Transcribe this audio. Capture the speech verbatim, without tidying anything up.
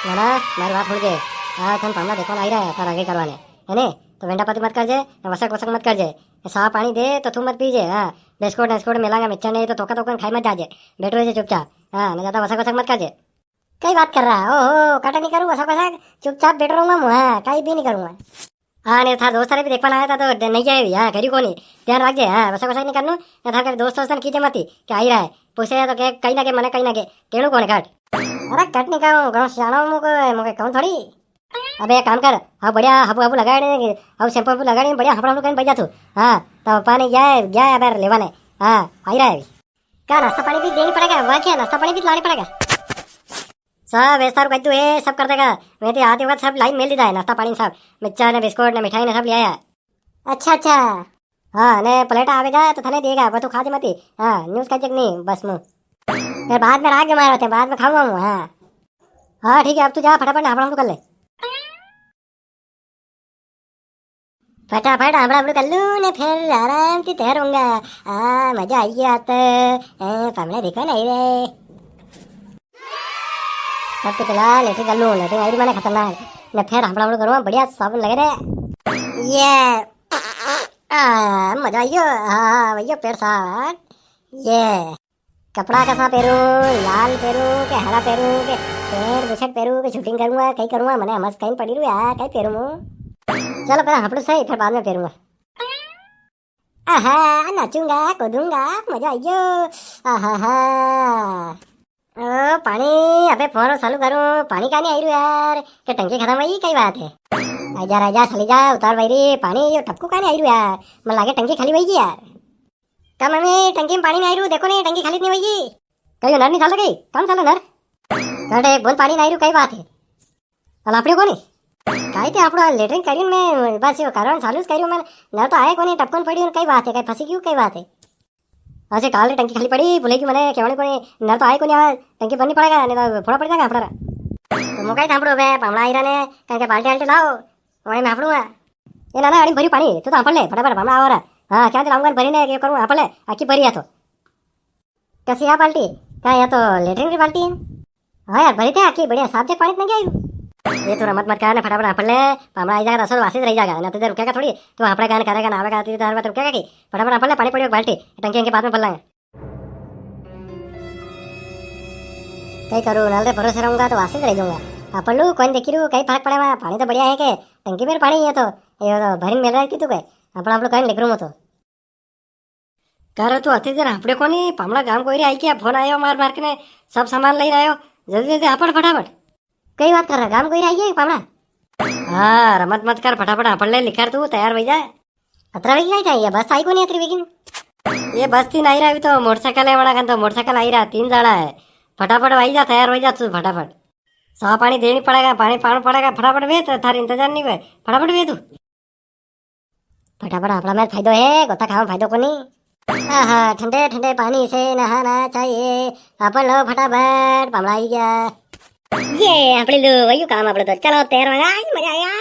ना ना, मारी बात सुन के, आज थन पामणा देखवा आई रहा है, थारा आगे करवाने, है ने? तो वेंडा पाती मत करजे, वसक वसक मत करजे, सा पानी दे तो तू मत पीजे, हाँ, बिस्कुट बिस्कुट मिलांगा मिच्चर ने, तो तोका तोका खाई मत जाजे, बैठ रहे चुपचाप, हाँ, ना ज्यादा वसक वसक मत करजे। कई बात कर रहा है? ओहो, कटे नहीं करूँ वसक वसक, चुपचाप बैठ रहूंगा मुँह, हाँ, कई भी नहीं करूंगा। हाँ, ने थार दोस्त रे भी देखवा आया था तो नहीं गया भी, हाँ, करी कोनी, ध्यान रख जे, हाँ, वसक वसक नहीं करनू, ने थार दोस्त दोस्तन कीजे मती, कि आई रहा है, पूछे तो के, कहीं ना के, मने कहीं ना के, केणू कोनी काट। अरे कट नहीं कहूँ, घणो सियाणो मुको, मुके कहूँ थोड़ी। अबे एक काम कर, हाँ बढ़िया हाबू हाबू लगाड़े, हाँ शैम्पू हाबू लगाड़े, बढ़िया हाबड़ा हाबू कहीं बजा तू। हाँ, तो पानी गया है, गया है अबे लेवा ने। हाँ, आई रहा है अभी। क्या नाश्ता पानी भी देनी पड़ेगा? वाह क्या नाश्ता पानी भी लानी पड़ेगा? सब व्यवस्था रुक तू है, सब कर देगा। मैं तो आते वक्त सब लाइन मेल दीदा है, नाश्ता पानी सब, मिच्चर ने बिस्कुट ने मिठाई ने सब ले आया। अच्छा अच्छा। हाँ, ने प्लेट आवेगा तो थने देगा, वो तू खा जे मती। हाँ, न्यूज़ का जग नहीं, बस मुँह। फिर बाद में राख के मारो थे, बाद में खाऊंगा मुँह, हाँ। हाँ, ठीक है, अब तू जा फटाफट हाबड़ा हाबड़ू कर ले। फटाफट हाबड़ा हाबड़ू कर लूँ ने फिर आराम से तैयार होऊंगा। आ, मजा आई गया तो। ए, पामणा देखो नहीं रे। सबसे पहला लेटरिन कर लूँ, लेटरिन आई री माने खतरनाक। ने फिर हाबड़ा हाबड़ू करूँगा, बढ़िया साबुन लगे रे। ये, आ, मजा आई गयो। हाँ, भैया पेट साफ। ये। कपड़ा कसा पेरूं, लाल पेरूं के हरा पेरूं के पैंट बुशर्ट पेरूं के शूटिंग करूंगा, कई करूंगा, मने हमज कई पड़ी रू यार, कई पेरूं मूं। चलो पहला हापड़ू सही, फिर बाद में पेरूंगा। आहा, नाचूंगा, कूदूंगा, मजा आई गयो। आहा हा। ओ पानी, अबे फोन चालू करूं, पानी का नहीं आई रू यार, के टंकी खत्म हुई, कई बात है? आजा राजा, चली जा, उतार भाई रे, पानी यो टपकू का नहीं आई रू यार, मन लागे टंकी खाली हुई यार। का मम्मी, टंकी में पानी नहीं आई रू, देखो नहीं, टंकी खाली नहीं हुई। कई नर नहीं चाल रही, काम चालो नर। कटे एक बूंद पानी नहीं रू, कई बात है? अल आपड़े कोनी। काई ते आपड़ा लेटरिन करियो मैं, बस यो करवान चालू करियो मैं, नर तो आए कोनी, टपकन पड़ी और कई बात है, कई फंसी क्यों, कई बात है? असे काल रे टंकी खाली पड़ी, भूले की मने केवणी कोनी, नर तो आए कोनी, आवे टंकी भरनी पड़ेगा, नहीं तो फोड़ा पड़ जाएगा आपड़ा। तो मो कई थांपड़ो बे, पामणा आई रा ने, कई के बाल्टी आल्टी लाओ, वणी में हापड़ूंगा। ए नाना, अणी भरी पानी, तू तो हापड़ ले, फटाफट, पामणा आवा रा। हाँ, क्या दिलाऊंगा, भरी ने, क्या करूँ, हापड़ ले, आखी भरी है तो। कसी आ बाल्टी? का या तो लेटरिन की बाल्टी है। हाँ यार, भरी थे आखी, बढ़िया, साफ जग पानी इतना क्या आयु? ये तो रमत मत कर ना, फटाफट हापड़ ले, पामणा आई जाएगा, रसोई वासी रह जाएगा, ना तो इधर रुकेगा थोड़ी, तो हापड़ेगा ना, करेगा ना, आवेगा, तो इधर बात रुकेगा की? फटाफट हापड़ ले, पानी पड़ेगा बाल्टी, टंकी के बाद में भर लांगा। कई करूँ, नाल रे भरोसे रहूंगा तो वासी रह जाऊंगा। हापड़ लू, कोई देखी रू, कई फर्क पड़ेगा, पानी तो बढ़िया है के, टंकी में पानी है तो, ये तो भरी मिल रहा है कि तू कहे, हापड़ हापड़ कई लिख रू तो। कारो तू अति देर हापड़े कोनी, पामणा गाम कोई रे आई गया, फोन आयो मार मार के ने, सब सामान लई आयो, जल्दी जल्दी हापड़ फटाफट। कई बात कर रहा, गाम कोई रे आई गया पामणा? हाँ, रमत मत कर, फटाफट हापड़ ले, लिखार तू तैयार हो जा। अतरा वेगी आई था, ये बस आई कोनी अतरी वेगी। ये बस थी नहीं रही तो मोटरसाइकिल है वणा कन, तो मोटरसाइकिल आई रहा, तीन जणा है। फटाफट आई जा, तैयार हो जा तू फटाफट। सा पानी देनी पड़ेगा, पानी पाना पड़ेगा, फटाफट वे, तो थारे इंतजार नहीं हुए, फटाफट वे तू। फटाफट हापड़ा में फायदो है, गोता खावा में फायदो कोनी। आहा, ठंडे ठंडे पानी से नहाना चाहिए। हापड़ लो फटाफट, पामणा आई गया। ये हापड़ी लो, वही काम हापड़ो तो। चलो, तैयार हो गया, मजा आया।